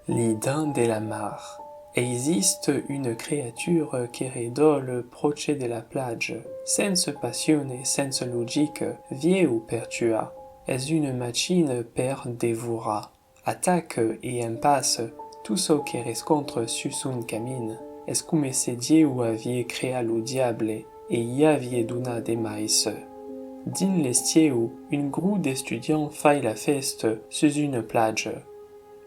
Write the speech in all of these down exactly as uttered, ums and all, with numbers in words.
Li dents de la mar. Existe una creatura que redòla pròche de la platja, sens passion e sens logica, vieu per tuar, es una machina per devorar. Ataca e empassa tot çò que rescontra sus son camin. Es coma se Dieu avié creat lo diable e i avié donat de maises. Dins l'estiu, un grop d'estudiants fai la fèsta sus una platja.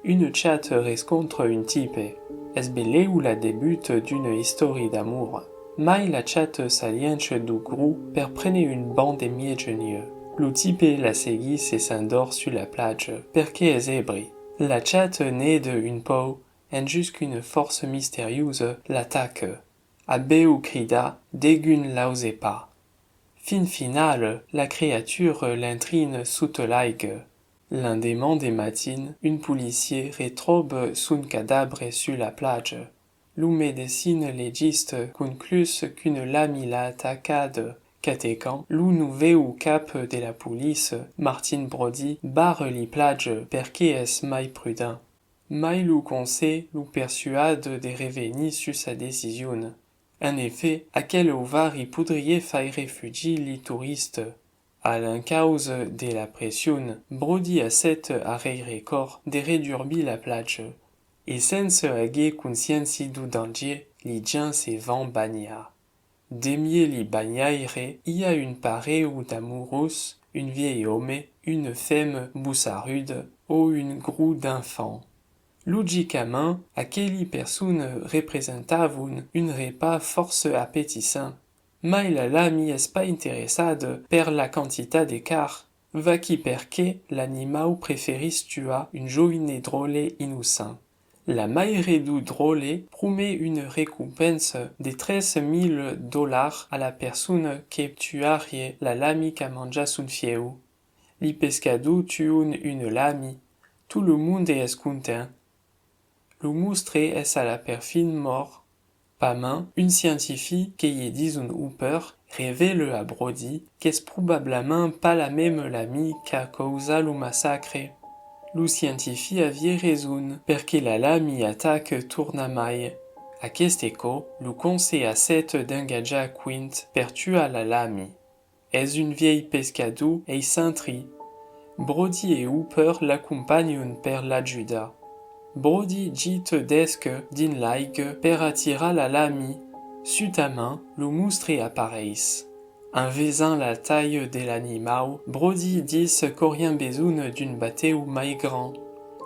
Una chata rescontra un tipe. Es belèu la debuta d'una istòria d'amor. Mai la chata s'aliencha dau grop per prene un banc de mieja-nuech. Lo tipe la seguís e s'endòrm sus la platja, perque es ebri. La chata neda un pauc, enjusqu'una fòrça misteriosa l'ataca. Aviá cridat, degun l'ausa pas. Fin finala, la creatura l'entrina sota l'aiga. L'endeman de matin, un policier retròba son cadabre sus la platja. Lo medecin legista conclús qu'una lama l'a atacada. Quatrecan, lo novèu cap de la poliça, Martin Brody, barra li platjas perque es mai prudent. Mai lo Conselh lo persuada de revenir sus sa decision. En efèt, aquel auvari podriá faire fugir li toristas. A l'encausa de la pression, Brody accepta a rèirecòr de redurbir la platja, e sens aguer consciéncia dau dangier, li gents se van banhar. Demié li banhaires, i a un parelh d'amorós, un vielh òme, una femna bossarruda o un grop d'enfants. Logicament, aqueli personas representavan un repais fòrça apetissent. Mai la lama es pas interessada per la quantitat de carn, vaquí perqué l'animau preferís tuar un jovine dròlle innocent. La maire dau dròlle promet una recompensa de tres mila dolars a la persona que tuariá la lama qu'a manjat son fieu. Li pescadors tuan una lama, tot lo monde es content. Lo mostre es a la perfin mòrt. Pasmens, un scientific que i dison Hooper revèla a Brody qu'es probablament pas la mema lama qu'a causat lo massacre. Lo scientific aviá rason, perque la lama ataca tornamai. Aqueste còp, lo Conselh accepta d'engatjar Quint per tuar la lama. Es un vielh pescador excentric. Brody e Hooper l'acompanhan per l'ajudar. Brody gita d'esca dins l'aiga per atirar la lama. Subtament, lo mostre apareis. En vesent la talha de l'animau, Brody ditz qu'aurián besonh d'un batèu mai grand.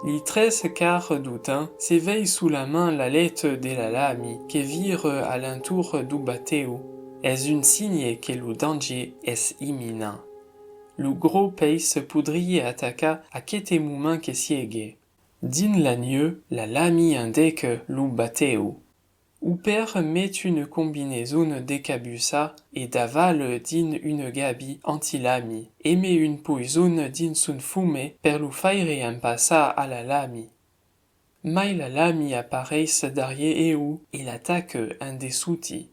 Li tres quarts dau temps se vei solament l'aleta de la lama que vira a l'entorn dau batèu. Es un signe que lo dangier es imminent. Lo gròs peis podriá atacar aqueste moment que siegue. Dins la nuech, la lama endeca lo batèu. Hooper met una combinason de cabussa e davala dins una gàbia antilama, e met un poison dins son fumèth per lo faire empassar a la lama. Mai la lama apareis darrièr eu e l'ataca en dessoti.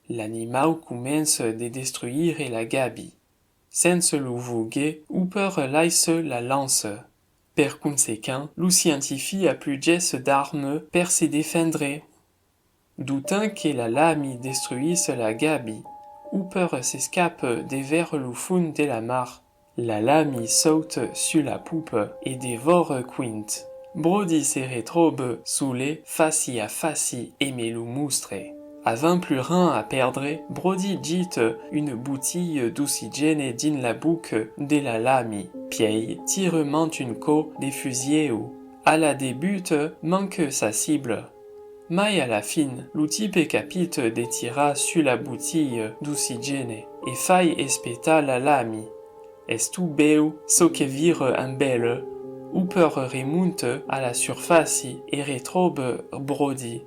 L'animau comença de destruire la gàbia. Sens lo voguer, Hooper laissa la lança. Per consequent, lo scientific a plus ges d'armas per se defendre. Dau temps que la lama destruís la gàbia, Hooper s'escapa devèrs lo fons de la mar. La lama sauta sus la popa e devòra Quint. Brody se retròba solet faci a faci emé lo mostre. Avent plus ren a pèrdre, Brody gita una botilha d'oxigène dins la boca de la lama, pièi tira mantun còp de fusieu. A la debuta, manca sa cibla. Mai a la fin, lo tipe capita de tirar sus la botilha d'oxigène e fai espetar la lama. Es tot bèu çò que vira en bèla. Hooper remonta a la surfàcia e retròba Brody.